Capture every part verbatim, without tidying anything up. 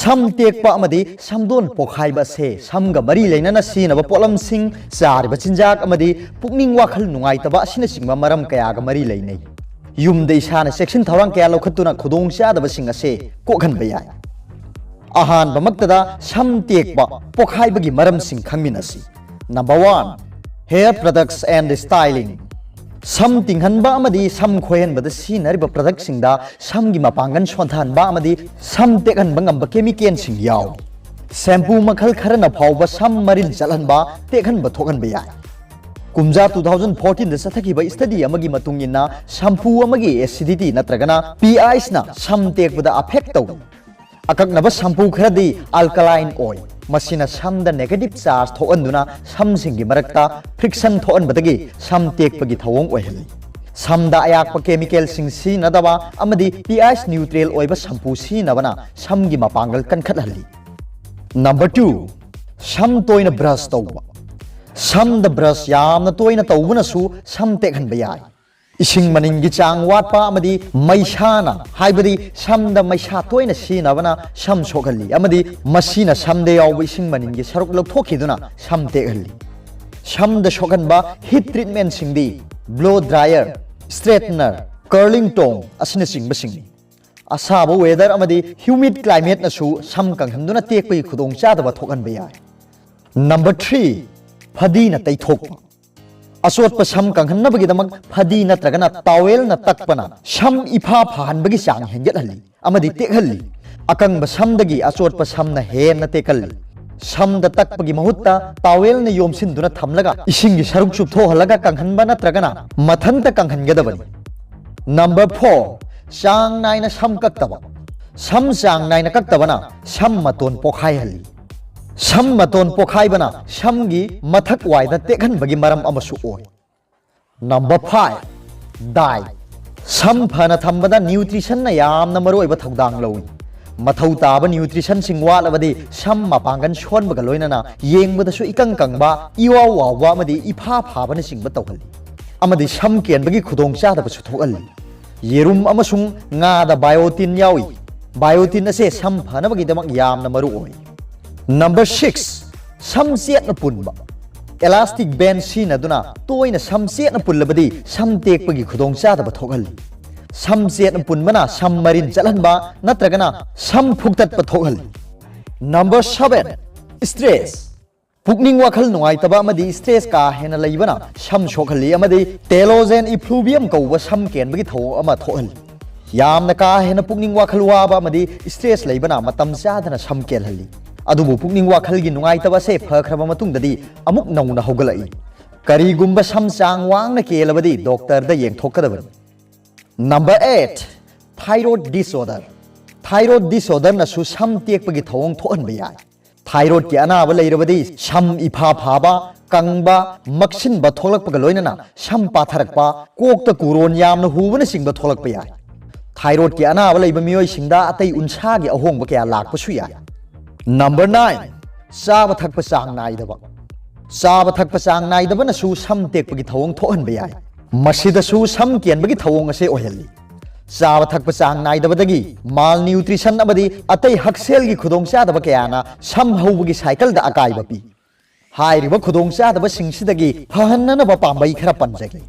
ꯁꯝ ꯇꯦꯛꯄ ꯑꯃꯗꯤ ꯁꯝꯗꯣꯟ ꯄꯣꯈꯥꯏꯕ ꯑꯁꯦ ꯁꯝꯒ ꯃꯔꯤ ꯂꯩꯅꯅ ꯁꯤꯖꯤꯟꯅꯕ ꯄꯣꯠꯂꯝꯁꯤꯡ, ꯆꯥꯔꯤꯕ ꯆꯤꯟꯖꯥꯛ ꯑꯃꯗꯤ ꯄꯨꯛꯅꯤꯡ ꯋꯥꯈꯜ ꯅꯨꯡꯉꯥꯏꯇꯕ ꯑꯁꯤꯅꯆꯤꯡꯕ ꯃꯔꯝ ꯀꯌꯥꯒ ꯃꯔꯤ ꯂꯩꯅꯩ꯫ ꯌꯨꯝꯗ ꯏꯁꯥꯅ ꯆꯦꯛꯁꯤꯟ ꯊꯧꯔꯥꯡ ꯀꯌꯥ ꯂꯧꯈꯠꯇꯨꯅ ꯈꯨꯗꯣꯡꯆꯥꯗꯕꯁꯤꯡ ꯑꯁꯦ ꯀꯣꯛꯍꯟꯕ ꯌꯥꯏ꯫ ꯑꯍꯥꯟꯕꯃꯛꯇꯗ ꯁꯝ ꯇꯦꯛꯄ, ꯄꯣꯈꯥꯏꯕꯒꯤ ꯃꯔꯝꯁꯤꯡ ꯈꯪꯃꯤꯟꯅꯁꯤ꯫ Number one, hair products and styling. ꯁꯝ ꯇꯤꯡꯍꯟꯕ ꯑꯃꯗꯤ ꯁꯝ ꯈꯣꯏꯍꯟꯕꯗ ꯁꯤꯖꯤꯟꯅꯔꯤꯕ productꯁꯤꯡꯗ ꯁꯝꯒꯤ ꯃꯄꯥꯡꯒꯜ ꯁꯣꯟꯊꯍꯟꯕ ꯑꯃꯗꯤ ꯁꯝ ꯇꯦꯛꯍꯟꯕ ꯉꯝꯕ chemicalꯁꯤꯡ ꯌꯥꯎꯏ꯫ Shampoo ꯃꯈꯜ ꯈꯔꯅ ꯐꯥꯎꯕ ꯁꯝ ꯃꯔꯤꯜ ꯆꯠꯍꯟꯕ, ꯇꯦꯛꯍꯟꯕ ꯊꯣꯛꯍꯟꯕ ꯌꯥꯏ꯫ ꯀꯨꯝꯖꯥ two thousand fourteenꯗ ꯆꯠꯊꯈꯤꯕ study ꯑꯃꯒꯤ ꯃꯇꯨꯡ ꯏꯟꯅ, shampoo ꯑꯃꯒꯤ acidity ꯅꯠꯇ꯭ꯔꯒꯅ pHꯅ ꯁꯝ ꯇꯦꯛꯄꯗ affect ꯇꯧꯏ꯫ ꯑꯀꯛꯅꯕ shampoo ꯈꯔꯗꯤ alkaline ꯑꯣꯏ, ꯃꯁꯤꯅ ꯁꯝꯗ negative charge ꯊꯣꯛꯍꯟꯗꯨꯅ ꯁꯝꯁꯤꯡꯒꯤ ꯃꯔꯛꯇ friction ꯊꯣꯛꯍꯟꯕꯗꯒꯤ ꯁꯝ ꯇꯦꯛꯄꯒꯤ ꯊꯧꯑꯣꯡ ꯑꯣꯏꯍꯜꯂꯤ꯫ ꯁꯝꯗ ꯑꯌꯥꯛꯄ chemicalꯁꯤꯡ ꯁꯤꯖꯤꯟꯅꯗꯕ ꯑꯃꯗꯤ pH neutral ꯑꯣꯏꯕ shampoo ꯁꯤꯖꯤꯟꯅꯕꯅ ꯁꯝꯒꯤ ꯃꯄꯥꯡꯒꯜ ꯀꯟꯈꯠꯍꯜꯂꯤ꯫ Number two, ꯁꯝ ꯇꯣꯏꯅ brush ꯇꯧꯕ꯫ ꯁꯝꯗ brush ꯌꯥꯝꯅ ꯇꯣꯏꯅ ꯇꯧꯕꯅꯁꯨ ꯁꯝ ꯇꯦꯛꯍꯟꯕ ꯌꯥꯏ꯫ ꯏꯁꯤꯡ ꯃꯅꯤꯟꯒꯤ ꯆꯥꯡ ꯋꯥꯠꯄ ꯑꯃꯗꯤ ꯃꯩꯁꯥꯅ, ꯍꯥꯏꯕꯗꯤ ꯁꯝꯗ ꯃꯩꯁꯥ ꯇꯣꯏꯅ ꯁꯤꯖꯤꯟꯅꯕꯅ ꯁꯝ ꯁꯣꯛꯍꯜꯂꯤ ꯑꯃꯗꯤ ꯃꯁꯤꯅ ꯁꯝꯗ ꯌꯥꯎꯕ ꯏꯁꯤꯡ ꯃꯅꯤꯟꯒꯤ ꯁꯔꯨꯛ ꯂꯧꯊꯣꯛꯈꯤꯗꯨꯅ ꯁꯝ ꯇꯦꯛꯍꯜꯂꯤ꯫ ꯁꯝꯗ ꯁꯣꯛꯍꯟꯕ heat treatmentꯁꯤꯡꯗꯤ blow dryer, straightener, curling tong ꯑꯁꯤꯅꯆꯤꯡꯕꯁꯤꯡꯅꯤ꯫ ꯑꯁꯥꯕ weather ꯑꯃꯗꯤ humid climateꯅꯁꯨ ꯁꯝ ꯀꯪꯍꯟꯗꯨꯅ ꯇꯦꯛꯄꯒꯤ ꯈꯨꯗꯣꯡꯆꯥꯗꯕ ꯊꯣꯛꯍꯟꯕ ꯌꯥꯏ꯫ Number three, ꯐꯗꯤꯅ ꯇꯩꯊꯣꯛꯄ꯫ ꯑꯆꯣꯠꯄ ꯁꯝ ꯀꯪꯍꯟꯅꯕꯒꯤꯗꯃꯛ ꯐꯗꯤ ꯅꯠꯇ꯭ꯔꯒꯅ towelꯅ ꯇꯛꯄꯅ ꯁꯝ ꯏꯐꯥ ꯐꯍꯟꯕꯒꯤ ꯆꯥꯡ ꯍꯦꯟꯒꯠꯍꯜꯂꯤ ꯑꯃꯗꯤ ꯇꯦꯛꯍꯜꯂꯤ꯫ ꯑꯀꯪꯕ ꯁꯝꯗꯒꯤ ꯑꯆꯣꯠꯄ ꯁꯝꯅ ꯍꯦꯟꯅ ꯇꯦꯛꯍꯜꯂꯤ꯫ ꯁꯝꯗ ꯇꯛꯄꯒꯤ ꯃꯍꯨꯠꯇ towelꯅ ꯌꯣꯝꯁꯤꯟꯗꯨꯅ ꯊꯝꯂꯒ ꯏꯁꯤꯡꯒꯤ ꯁꯔꯨꯛ ꯆꯨꯞꯊꯣꯛꯍꯜꯂꯒ ꯀꯪꯍꯟꯕ ꯅꯠꯇ꯭ꯔꯒꯅ ꯃꯊꯟꯇ ꯀꯪꯍꯟꯒꯗꯕꯅꯤ꯫ Number four, ꯆꯥꯡ ꯅꯥꯏꯅ ꯁꯝ ꯀꯛꯇꯕ꯫ ꯁꯝ ꯆꯥꯡ ꯅꯥꯏꯅ ꯀꯛꯇꯕꯅ ꯁꯝ ꯃꯇꯣꯟ ꯄꯣꯈꯥꯏꯍꯜꯂꯤ꯫ ꯁꯝ ꯃꯇꯣꯟ ꯄꯣꯈꯥꯏꯕꯅ ꯁꯝꯒꯤ ꯃꯊꯛ ꯋꯥꯏꯗ ꯇꯦꯛꯍꯟꯕꯒꯤ ꯃꯔꯝ ꯑꯃꯁꯨ ꯑꯣꯏ꯫ Number five, dye꯫ ꯁꯝ ꯐꯅ ꯊꯝꯕꯗ nutritionꯅ ꯌꯥꯝꯅ ꯃꯔꯨꯑꯣꯏꯕ ꯊꯧꯗꯥꯡ ꯂꯧꯏ꯫ ꯃꯊꯧ ꯇꯥꯕ nutritionꯁꯤꯡ ꯋꯥꯠꯂꯕꯗꯤ ꯁꯝ ꯃꯄꯥꯡꯒꯜ ꯁꯣꯟꯕꯒ ꯂꯣꯏꯅꯅ ꯌꯦꯡꯕꯗꯁꯨ ꯏꯀꯪ ꯀꯪꯕ, ꯏꯋꯥꯎ ꯋꯥꯎꯕ ꯑꯃꯗꯤ ꯏꯐꯥ ꯐꯥꯕꯅꯆꯤꯡꯕ ꯇꯧꯍꯜꯂꯤ꯫ ꯑꯃꯗꯤ ꯁꯝ ꯀꯦꯟꯕꯒꯤ ꯈꯨꯗꯣꯡꯆꯥꯗꯕꯁꯨ ꯊꯣꯛꯍꯜꯂꯤ꯫ ꯌꯦꯔꯨꯝ ꯑꯃꯁꯨꯡ ꯉꯥꯗ biotin ꯌꯥꯎꯏ꯫ Biotin ꯑꯁꯦ ꯁꯝ ꯐꯅꯕꯒꯤꯗꯃꯛ ꯌꯥꯝꯅ ꯃꯔꯨ ꯑꯣꯏ꯫ Number six, ꯁꯝ ꯆꯦꯠꯅ ꯄꯨꯟꯕ꯫ Elastic band ꯁꯤꯖꯤꯟꯅꯗꯨꯅ ꯇꯣꯏꯅ ꯁꯝ ꯆꯦꯠꯅ ꯄꯨꯜꯂꯕꯗꯤ ꯁꯝ ꯇꯦꯛꯄꯒꯤ ꯈꯨꯗꯣꯡꯆꯥꯗꯕ ꯊꯣꯛꯍꯜꯂꯤ꯫ ꯁꯝ ꯆꯦꯠꯅ ꯄꯨꯟꯕꯅ ꯁꯝ ꯃꯔꯤꯟ ꯆꯠꯍꯟꯕ ꯅꯠꯇ꯭ꯔꯒꯅ ꯁꯝ ꯐꯨꯛꯇꯠꯄ ꯊꯣꯛꯍꯜꯂꯤ꯫ Number seven, stress꯫ ꯄꯨꯛꯅꯤꯡ ꯋꯥꯈꯜ ꯅꯨꯡꯉꯥꯏꯇꯕ ꯑꯃꯗꯤ stress ꯀꯥ ꯍꯦꯟꯅ ꯂꯩꯕꯅ ꯁꯝ ꯁꯣꯛꯍꯜꯂꯤ ꯑꯃꯗꯤ telogen effluvium ꯀꯧꯕ ꯁꯝ ꯀꯦꯟꯕꯒꯤ ꯊꯧꯑꯣꯡ ꯑꯃ ꯊꯣꯛꯍꯜꯂꯤ꯫ ꯌꯥꯝꯅ ꯀꯥ ꯍꯦꯟꯅ ꯄꯨꯛꯅꯤꯡ ꯋꯥꯈꯜ ꯋꯥꯕ ꯑꯃꯗꯤ stress ꯂꯩꯕꯅ ꯃꯇꯝ ꯆꯥꯗꯅ ꯁꯝ ꯀꯦꯜꯍꯜꯂꯤ꯫ ꯑꯗꯨꯕꯨ ꯄꯨꯛꯅꯤꯡ ꯋꯥꯈꯜꯒꯤ ꯅꯨꯡꯉꯥꯏꯇꯕ ꯑꯁꯦ ꯐꯈ꯭ꯔꯕ ꯃꯇꯨꯡꯗꯗꯤ ꯑꯃꯨꯛ ꯅꯧꯅ ꯍꯧꯒꯠꯂꯛꯏ꯫ ꯀꯔꯤꯒꯨꯝꯕ ꯁꯝ ꯆꯥꯡ ꯋꯥꯡꯅ ꯀꯦꯜꯂꯕꯗꯤ ꯗꯣꯛꯇꯔꯗ ꯌꯦꯡꯊꯣꯛꯀꯗꯕꯅꯤ꯫ Number eight, thyroid disorder꯫ Thyroid disorderꯅꯁꯨ ꯁꯝ ꯇꯦꯛꯄꯒꯤ ꯊꯧꯑꯣꯡ ꯊꯣꯛꯍꯟꯕ ꯌꯥꯏ꯫ Thyroidꯀꯤ ꯑꯅꯥꯕ ꯂꯩꯔꯕꯗꯤ ꯁꯝ ꯏꯐꯥ ꯐꯥꯕ, ꯀꯪꯕ, ꯃꯛꯁꯤꯟꯕ ꯊꯣꯛꯂꯛꯄꯒ ꯂꯣꯏꯅꯅ ꯁꯝ ꯄꯥꯊꯔꯛꯄ, ꯀꯣꯛꯇ ꯀꯨꯔꯣꯟ ꯌꯥꯝꯅ ꯍꯨꯕꯅꯆꯤꯡꯕ ꯊꯣꯛꯂꯛꯄ ꯌꯥꯏ꯫ Thyroidꯀꯤ ꯑꯅꯥꯕ ꯂꯩꯕ ꯃꯤꯑꯣꯏꯁꯤꯡꯗ ꯑꯇꯩ ꯎꯟꯁꯥꯒꯤ ꯑꯍꯣꯡꯕ ꯀꯌꯥ ꯂꯥꯛꯄꯁꯨ ꯌꯥꯏ꯫ Number nine, ꯆꯥꯕ ꯊꯛꯄ ꯆꯥꯡ ꯅꯥꯏꯗꯕ꯫ ꯆꯥꯕ ꯊꯛꯄ ꯆꯥꯡ ꯅꯥꯏꯗꯕꯅꯁꯨ ꯁꯝ ꯇꯦꯛꯄꯒꯤ ꯊꯧꯑꯣꯡ ꯊꯣꯛꯍꯟꯕ ꯌꯥꯏ꯫ ꯃꯁꯤꯗꯁꯨ ꯁꯝ ꯀꯦꯟꯕꯒꯤ ꯊꯧꯑꯣꯡ ꯑꯁꯦ ꯑꯣꯏꯍꯜꯂꯤ꯫ ꯆꯥꯕ ꯊꯛꯄ ꯆꯥꯡ ꯅꯥꯏꯗꯕꯗꯒꯤ malnutrition ꯑꯃꯗꯤ ꯑꯇꯩ ꯍꯛꯁꯦꯜꯒꯤ ꯈꯨꯗꯣꯡꯆꯥꯗꯕ ꯀꯌꯥꯅ ꯁꯝ ꯍꯧꯕꯒꯤ cycleꯗ ꯑꯀꯥꯏꯕ ꯄꯤ꯫ ꯍꯥꯏꯔꯤꯕ ꯈꯨꯗꯣꯡꯆꯥꯗꯕꯁꯤꯡꯁꯤꯗꯒꯤ ꯐꯍꯟꯅꯅꯕ ꯄꯥꯝꯕꯩ ꯈꯔ ꯄꯟꯖꯒꯦ꯫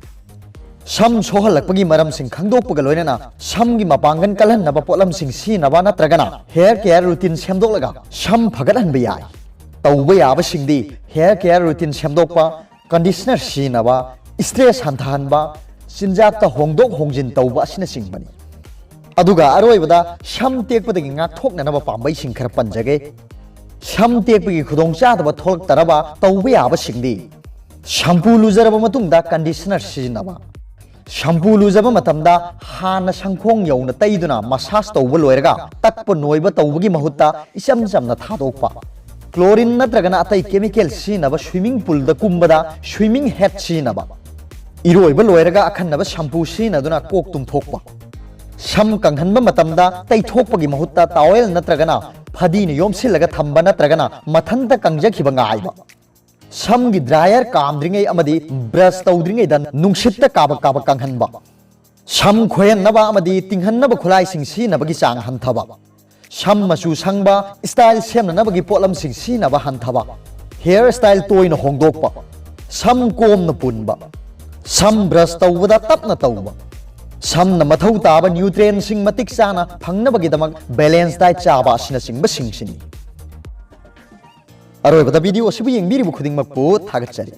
ꯁꯝ ꯁꯣꯛꯍꯜꯂꯛꯄꯒꯤ ꯃꯔꯝꯁꯤꯡ ꯈꯪꯗꯣꯛꯄꯒ ꯂꯣꯏꯅꯅ ꯁꯝꯒꯤ ꯃꯄꯥꯡꯒꯜ ꯀꯜꯍꯟꯅꯕ ꯄꯣꯠꯂꯝꯁꯤꯡ ꯁꯤꯖꯤꯟꯅꯕ ꯅꯠꯇ꯭ꯔꯒꯅ hair care routine ꯁꯦꯝꯗꯣꯛꯂꯒ ꯁꯝ ꯐꯒꯠꯍꯟꯕ ꯌꯥꯏ꯫ ꯇꯧꯕ ꯌꯥꯕꯁꯤꯡꯗꯤ hair care routine ꯁꯦꯝꯗꯣꯛꯄ, conditioner ꯁꯤꯖꯤꯟꯅꯕ, stress ꯍꯟꯊꯍꯟꯕ, ꯆꯤꯟꯖꯥꯛꯇ ꯍꯣꯡꯗꯣꯛ ꯍꯣꯡꯖꯤꯟ ꯇꯧꯕ ꯑꯁꯤꯅꯆꯤꯡꯕꯅꯤ꯫ ꯑꯗꯨꯒ ꯑꯔꯣꯏꯕꯗ ꯁꯝ ꯇꯦꯛꯄꯗꯒꯤ ꯉꯥꯛꯊꯣꯛꯅꯅꯕ ꯄꯥꯝꯕꯩꯁꯤꯡ ꯈꯔ ꯄꯟꯖꯒꯦ꯫ ꯁꯝ ꯇꯦꯛꯄꯒꯤ ꯈꯨꯗꯣꯡꯆꯥꯗꯕ ꯊꯣꯛꯂꯛꯇꯅꯕ ꯇꯧꯕ ꯌꯥꯕꯁꯤꯡꯗꯤ: ꯁꯝꯄꯨ ꯂꯨꯖꯔꯕ ꯃꯇꯨꯡꯗ conditioner ꯁꯤꯖꯤꯟꯅꯕ꯫ ꯁꯝꯄꯨ ꯂꯨꯖꯕ ꯃꯇꯝꯗ ꯍꯥꯟꯅ ꯁꯝꯈꯣꯡ ꯌꯧꯅ ꯇꯩꯗꯨꯅ massage ꯇꯧꯕ ꯂꯣꯏꯔꯒ ꯇꯛꯄ ꯅꯣꯏꯕ ꯇꯧꯕꯒꯤ ꯃꯍꯨꯠꯇ ꯏꯆꯝ ꯆꯝꯅ ꯊꯥꯗꯣꯛꯄ꯫ Chlorine ꯅꯠꯇ꯭ꯔꯒꯅ ꯑꯇꯩ chemical ꯁꯤꯖꯤꯟꯅꯕ swimming poolꯗ ꯀꯨꯝꯕꯗ swimming hat ꯁꯤꯖꯤꯟꯅꯕ꯫ ꯏꯔꯣꯏꯕ ꯂꯣꯏꯔꯒ ꯑꯈꯟꯅꯕ ꯁꯝꯄꯨ ꯁꯤꯖꯤꯟꯅꯗꯨꯅ ꯀꯣꯛ ꯇꯨꯝꯊꯣꯛꯄ꯫ ꯁꯝ ꯀꯪꯍꯟꯕ ꯃꯇꯝꯗ ꯇꯩꯊꯣꯛꯄꯒꯤ ꯃꯍꯨꯠꯇ towel ꯅꯠꯇ꯭ꯔꯒꯅ ꯐꯗꯤꯅ ꯌꯣꯝꯁꯤꯜꯂꯒ ꯊꯝꯕ ꯅꯠꯇ꯭ꯔꯒꯅ ꯃꯊꯟꯇ ꯀꯪꯖꯈꯤꯕ ꯉꯥꯏꯕ꯫ ꯁꯝꯒꯤ dryer ꯀꯥꯝꯗ꯭ꯔꯤꯉꯩ ꯑꯃꯗꯤ brush ꯇꯧꯗ꯭ꯔꯤꯉꯩꯗ ꯅꯨꯡꯁꯤꯠꯇ ꯀꯥꯕꯛ ꯀꯥꯕꯛ ꯀꯪꯍꯟꯕ꯫ ꯁꯝ ꯈꯣꯏꯍꯟꯅꯕ ꯑꯃꯗꯤ ꯇꯤꯡꯍꯟꯅꯕ ꯈꯨꯠꯂꯥꯏꯁꯤꯡ ꯁꯤꯖꯤꯟꯅꯕꯒꯤ ꯆꯥꯡ ꯍꯟꯊꯕ, ꯁꯝ ꯃꯆꯨ ꯁꯪꯕ, ꯁ꯭ꯇꯥꯏꯜ ꯁꯦꯝꯅꯅꯕꯒꯤ ꯄꯣꯠꯂꯝꯁꯤꯡ ꯁꯤꯖꯤꯟꯅꯕ ꯍꯟꯊꯕ, ꯍꯦꯌꯔ ꯁ꯭ꯇꯥꯏꯜ ꯇꯣꯏꯅ ꯍꯣꯡꯗꯣꯛꯄ, ꯁꯝ ꯀꯣꯝꯅ ꯄꯨꯟꯕ, ꯁꯝ ꯕ꯭ꯔꯁ ꯇꯧꯕꯗ ꯇꯞꯅ ꯇꯧꯕ, ꯁꯝꯅ ꯃꯊꯧ ꯇꯥꯕ ꯅ꯭ꯌꯨꯇ꯭ꯔꯦꯟꯁꯤꯡ ꯃꯇꯤꯛ ꯆꯥꯅ ꯐꯪꯅꯕꯒꯤꯗꯃꯛ ꯕꯦꯂꯦꯟꯁ ꯗꯥꯏꯠ ꯆꯥꯕ ꯑꯁꯤꯅꯆꯤꯡꯕꯁꯤꯡꯁꯤꯅꯤ꯫ ꯑꯔꯣꯏꯕꯗ ꯚꯤꯗꯤꯑꯣ ꯑꯁꯤꯕꯨ ꯌꯦꯡꯕꯤꯔꯤꯕ ꯈꯨꯗꯤꯡꯃꯛꯄꯨ ꯊꯥꯒꯠꯆꯔꯤ꯫